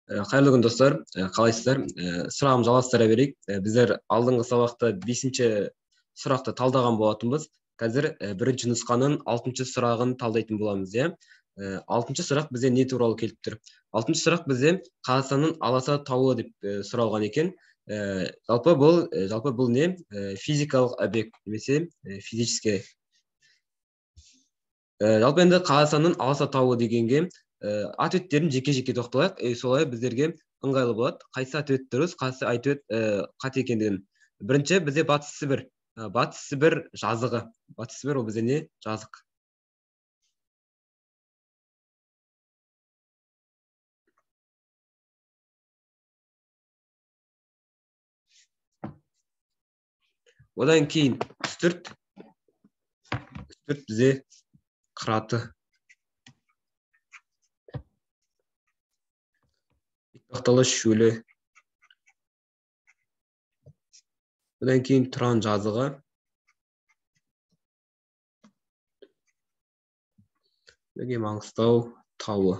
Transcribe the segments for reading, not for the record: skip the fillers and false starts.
Қайырлы күн, достар, қалайсыздар? Сұрағымызды жалғастыра берейік. Біздер алдыңғы сабақта 5-ші сұрақты талдаған болатынбыз. Қазір бірінші нұсқаның 6-шы сұрағын талдайтын боламыз, иә. 6-шы сұрақ бізде не туралы келіп тұр? 6-шы сұрақ бізде Қазақстанның Аласа тауы деп сұралған екен. Жалпы бұл не? Физикалық объект немесе физический. Жалпы енді Қазақстанның Аласа тауы дегенге ответтерін жеке-жеке тоқталайық. Солай біздерге ыңғайлы болады. Қайсы ответ дұрыс, қайсы ответ қате екендігін. Бірінші бізде Батыс Сібір. Батыс Сібір жазығы. Батыс Сібір ол бізде не? Жазық. Одан кейін Үстірт. Үстірт бізде қыраты. Бетпақдала шөлі. Одан кейін Тұран жазығы. Одан кейін Маңғыстау тауы.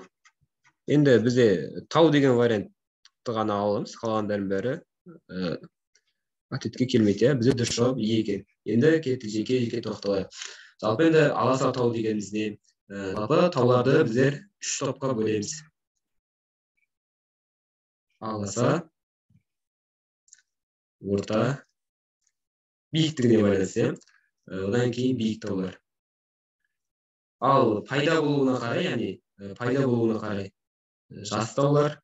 Енді бізде тау деген вариантты ғана аламыз, қалғандарының бәрі ответке келмейді, иә. Бізде дұрыс жауап Е екен. Енді кеттік жеке-жеке тоқталайық. Жалпы енді Аласа тау дегеніміз не? Жалпы тауларды біздер үш топқа бөлеміз. Аласа, орта, биіктігіне байланысты, иә. Одан кейін биік таулар. Ал пайда болуына қарай, яғни пайда болуына қарай жас таулар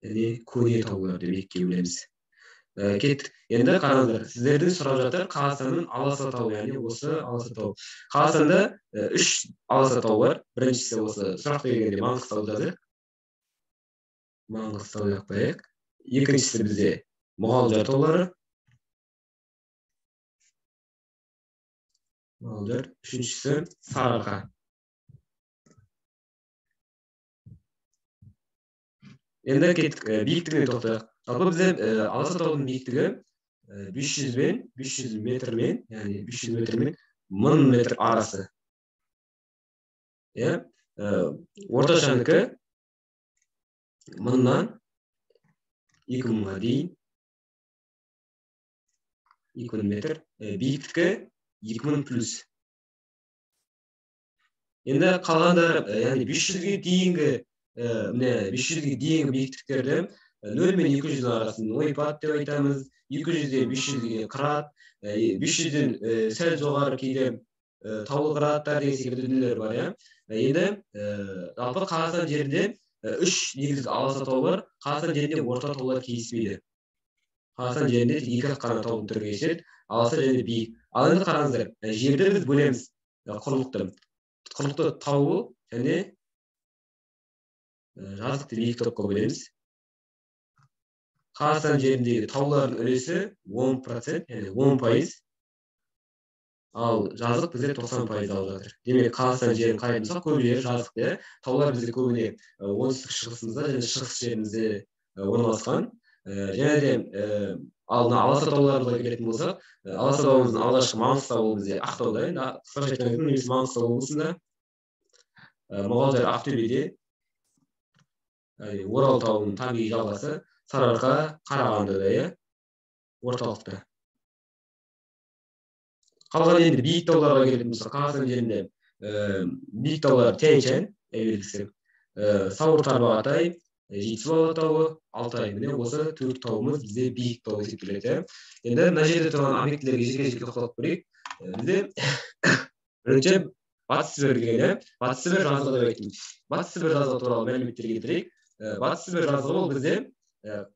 және көне таулар деп екіге бөлеміз. Кеттік. Енді қараңыздар, сіздерден сұрап жатыр Қазақстанның Аласа тауы, яғни осы Аласа тауы. Қазақстанда үш Аласа тау бар. Біріншісі осы сұрақ дегенде Маңғыстау жазайық. Маңғыстау деп қояйық. Екіншісі бізде Мұғалжар таулары. Мұғалжар. Үшіншісі Сарыарқа. Енді кеттік, биіктігіне тоқтайық. Жалпы бізде Аласа таудың биіктігі 500 метрмен, яғни 500 метрмен 1000 метр арасы. Иә, орташанікі 1000-нан 2000-ға дейін, 2000 метр, биіктігі 2000 плюс. Енді қалғандары, яғни 500-ге дейінгі, міне 500-ге дейінгі биіктіктерді 0 мен 200 арасын ойпат деп айтамыз, 200-ден 500-ге қырат, 500-ден сәл жоғары кейде таулы қыраттар деген секілді дүниелер бар, иә. Енді жалпы Қазақстан жерінде үш негізгі Аласа тау бар. Қазақстан жерінде орта таулар кездеспейді. Қазақстан жерінде екі қана таудың түрі кездеседі, аласа және биік. Ал енді қараңыздар, жерді біз бөлеміз құрлықты. Құрлықты таулы және жазықты биік топқа бөлеміз. Қазақстан жеріндегі таулардың үлесі 10%, яғни 10%. Ал жазық бізде 90% алып жатыр. Демек, Қазақстан жерін қарайтын болсақ, көп жері жазық, иә. Таулар бізде көбіне оңтүстік шығысымызда және шығыс жерімізде орналасқан. Және де ал мына Аласа тауларына келетін болсақ, Аласа тауымыздың алғашқы Маңғыстау ол бізде Ақтауда, енді қысқаша айтқан кезде немесе Маңғыстау облысында, Мұғалжар Ақтөбеде, Орал тауының табиғи жалғасы, Сарыарқа Қарағандыда, иә, орталықта. Қалған енді биік тауларға келетін болсақ, Қазақстан жерінде биік таулар Тянь-Шань белгісі, Сауыр Тарбағатай, Жетісу Алатауы, Алтай. Міне осы төрт тауымыз бізде биік тау есептеледі. Енді мына жерде тұрған объектілерге жеке-жеке тоқталып көрейік. Бізде бірінші Батыс Сібір деген, иә. Батыс Сібір жазығы деп айттым. Батыс Сібір жазығы туралы мәліметтер келтірейік. Батыс Сібір жазығы ол бізде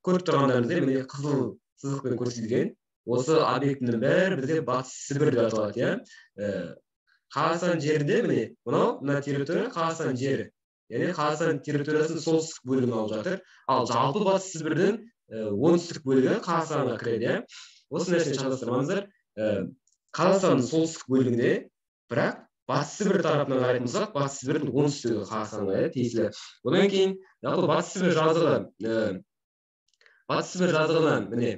көріп тұрғандарыңыздай міне қызыл сызықпен көрсетілген. Осы объектінің бәрі бізде Батыс Сібір деп аталады, иә. Қазақстан жерінде міне мынау мына территория Қазақстан жері. Яғни Қазақстан территориясының солтүстік бөлігін алып жатыр. Ал жалпы Батыс Сібірдің оңтүстік бөлігі Қазақстанға кіреді, иә. Осы нәрсені шатастырмаңыздар. Қазақстанның солтүстік бөлігінде, бірақ Батыс Сібір тарапынан қарайтын болсақ, Батыс Сібірдің оңтүстігі Қазақстанға, иә, тиесілі. Одан кейін жалпы Батыс Сібір жазығы, Батыс Сібір жазығынан міне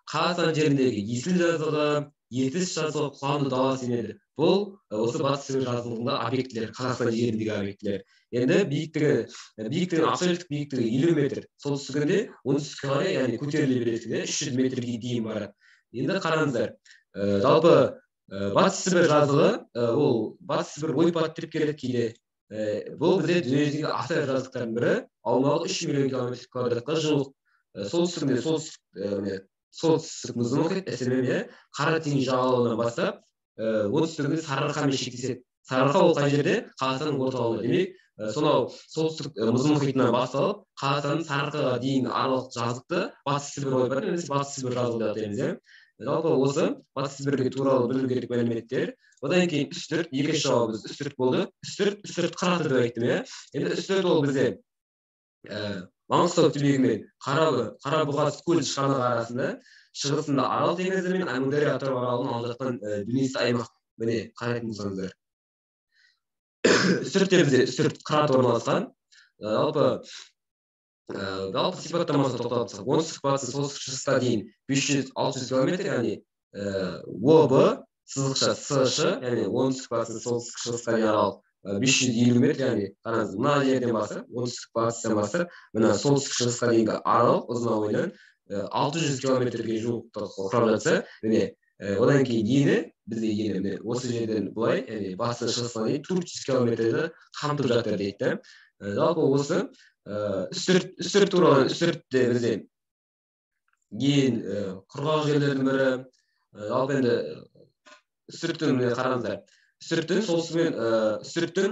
Қазақстан жеріндегі Есіл жазығы, Ертіс жазығы, Құланды даласы енеді. Бұл осы Батыс Сібір жазығында объектілер, Қазақстан жеріндегі объектілер. Енді биіктігінің абсолюттік биіктігі 50 метр. Солтүстігінде оңтүстікке қарай, яғни көтеріле береді, 300 метрге дейін барады. Енді қараңыздар, жалпы Батыс Сібір жазығы, ол Батыс Сібір ойпаты деп келеді кейде. Бұл бізде дүниежүзіндегі аса ірі жазықтардың бірі, аумағы 3 миллион километр квадратқа жуық. Солтүстігінде солтүстік мұзды мұхит, СММ, Қара теңіз жағалауынан бастап, оңтүстігінде Сарыарқамен шектеседі. Сарыарқа ол қай жерде? Қазақстанның орталығында. Демек, сонау солтүстік мұзды мұхитынан басталып, Қазақстанның Сарыарқаға дейінгі аралық жазықты Батыс Сібір ойпаты немесе Батыс Сібір жазығы деп атаймыз. Жалпы осы Батыс Сібірге туралы білу керек мәліметтер. Одан кейін Үстірт, екінші жауабымыз Үстірт болды. Үстірт қыраты деп айттым, иә. Енді Үстірт ол бізде Маңғыстау түбегі мен Қарабұғаз көл шығанағы арасында, шығысында Арал теңізі мен Әмудария Атырау аралын алып жатқан дөңесті аймақ. Міне қарайтын болсаңыздар, Үстіртте бізде Үстірт қыраты орналасқан. Жалпы сипаттамасына тоқталып тұрсақ, оңтүстік батыс солтүстік шығысқа дейін 500-600 километр, яғни ОБ сызықша СШ, яғни оңтүстік батыс солтүстік шығысқа дейін аралық 550 метр, яғни қараңыз, мына жерден бастап, оңтүстік батыстан бастап, мына солтүстік шығысқа дейінгі аралық ұзына бойынан 600 километрге жуықты құрап жатса, міне одан кейін ені, бізде ені міне осы жерден былай, яғни батыстан шығысқа дейін 400 километрді қамтып жатыр дейді. Жалпы осы Үстірт туралы, Үстіртте бізде ең құрғақ жерлердің бірі. Жалпы енді Үстірттің, міне қараңыздар, Үстірттің солтүстігімен, Үстірттің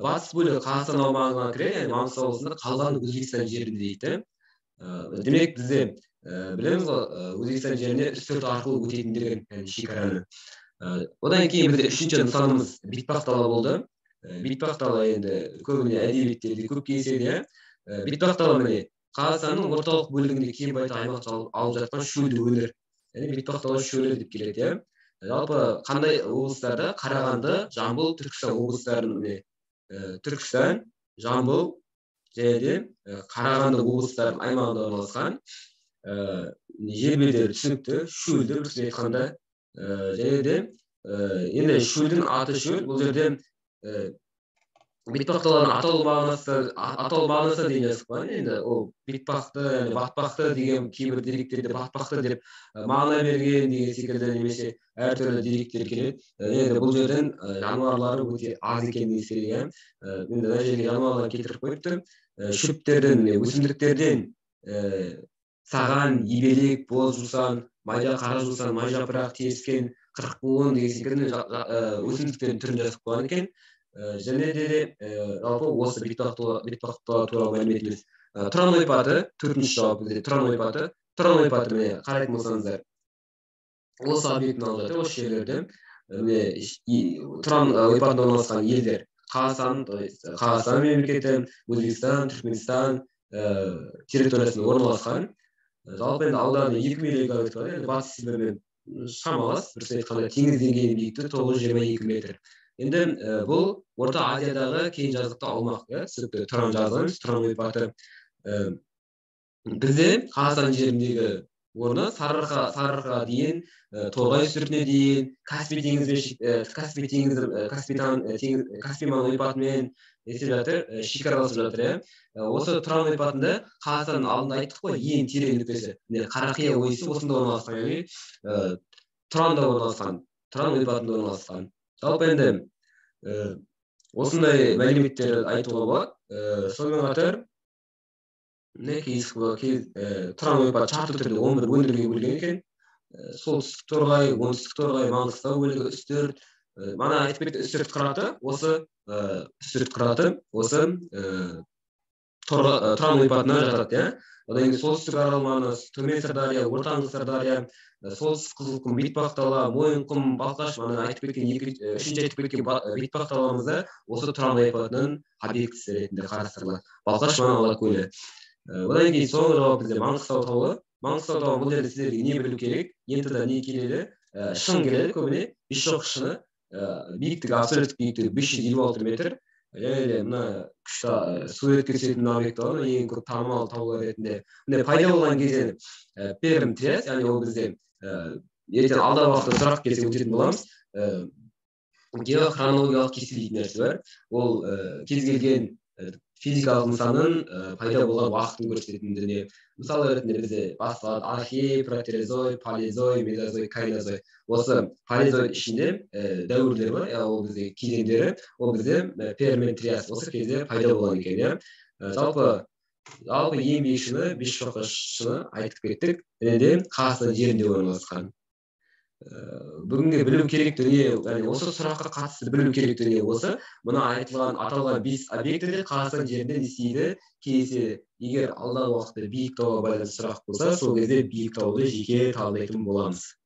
батыс бөлігі Қазақстан аумағына кіреді, яғни Маңғыстау облысында, қалғаны Өзбекстан жерінде дейді. Демек, бізде білеміз ғой, Өзбекстан жеріне Үстірт арқылы өтетіндігін, яғни шекараны. Одан кейін бізде үшінші нысанымыз Бетпақдала болды. Бетпақдала енді көбіне әдебиеттерде көп кездеседі. Бетпақдала міне Қазақстанның орталық бөлігінде кең байтақ аймақты алып жатқан шөлді өңір. Яғни Бетпақдала шөлі деп келеді. Жалпы қандай облыстарда? Қарағанды, Жамбыл, Түркістан облыстарының, міне Түркістан, Жамбыл және де Қарағанды облыстарының аймағында орналасқан. Жер бедері түсінікті, шөлді бір сөзбен айтқанда. Және де енді шөлдің аты шөл, бұл жерде Бетпақдаланың аталу мағынасы деген жазып қойған. Енді ол бетпақты, яғни батпақты деген кейбір деректерде батпақты деп мағына берген деген секілді, немесе әртүрлі деректер келеді. Енді бұл жерден жануарлары өте аз екенін ескерген. Енді мына жерге жануарлар келтіріп қойыпты. Шөптерден, өсімдіктерден саған, ебелек, боз жусан, майда қара жусан, май жапырақ, теріскен, қырықбуын деген секілді өсімдіктердің түрін жазып қойған екен. Және де жалпы осы Бетпақдала туралы мәліметіміз. Тұран ойпаты, төртінші жауап бізде Тұран ойпаты. Тұран ойпаты міне қарайтын болсаңыздар, осы объектіні алып жатыр, осы жерлерде. Міне Тұран ойпатында орналасқан елдер: Қазақстан, то есть Қазақстан мемлекеті, Өзбекстан, Түркменстан территориясында орналасқан. Жалпы енді ауданы 2 миллион километр, енді Батыс Сібірмен шамалас, бір сөзбен айтқанда теңіз деңгейінің биіктігі 922 метр. Енді бұл Орта Азиядағы кең жазықты аумақ, түсінікті, Тұран жазығы, Тұран ойпаты. Бізде Қазақстан жеріндегі орны Сарыарқаға дейін, Торғай үстіртіне дейін, Каспий теңізімен, Каспий теңізі, Каспий маңы ойпатымен есеп жатыр, шекараласып жатыр. Осы Тұран ойпатында Қазақстанның алдында айттық қой, ең терең нүктесі. Міне Қарақия ойысы осында орналасқан, яғни Тұранда орналасқан, Тұран ойпатында орналасқан. Жалпы енді осындай мәліметтер айтуға болады. Сонымен қатар міне Тұран ойпаты шартты түрде 11 өңірге бөлген екен. Солтүстік Торғай, оңтүстік Торғай, Маңғыстау бөлігі, Үстірт. Мана айтып кетті, Үстірт қыраты, осы Үстірт қыраты осы Тұран ойпатына жатады. Одан кейін солтүстік Арал маңы, Төмен Сырдария, Ортаңғы Сырдария, солтүстік Қызылқұм, Бетпақдала, Мойынқұм, Балқаш, мана айтып кеткен үшінші айтып кеткен Бетпақдаламызда осы Тұран ойпатының объектісі ретінде қарастырылады. Балқаш маңы Алакөлі. Одан кейін соңғы жауап бізде Маңғыстау тауы. Маңғыстау тауы бұл жерде сіздерге не білу керек? ЕНТ-да не келеді? Шың келеді көбіне, Бесшоқы шыңы. Биіктігі, абсолюттік биіктігі 556 метр. Және де мына күшті суретке түсетін объект бар, ең көп танымал таулар ретінде. Міне пайда болған кезең Пермь триас, яғни ол бізде ертең алдағы уақытта сұрақ келсе өтетін боламыз. Геохронологиялық кесте дейтін нәрсе бар. Ол кез келген Физикалық нысанның пайда болған уақытын көрсететін дүние. Мысал ретінде бізде басталады архей, протерозой, палеозой, мезозой, кайнозой. Осы палеозой ішінде дәуірлер бар, ол бізде кезеңдері, ол бізде пермь мен триас осы кезде пайда болған екен, иә. Жалпы ең биік шыңы Бесшоқы шыңы айтып кеттік, және де Қазақстан жерінде орналасқан. Бүгінгі білу керек дүние, яғни осы сұраққа қатысты білу керек дүние осы. Мына айтылған, аталған 5 объекті де Қазақстан жерінде не істейді? Кездеседі. Егер алдағы уақытта биік тауға байланысты сұрақ болса, сол кезде биік тауды жеке талдайтын боламыз.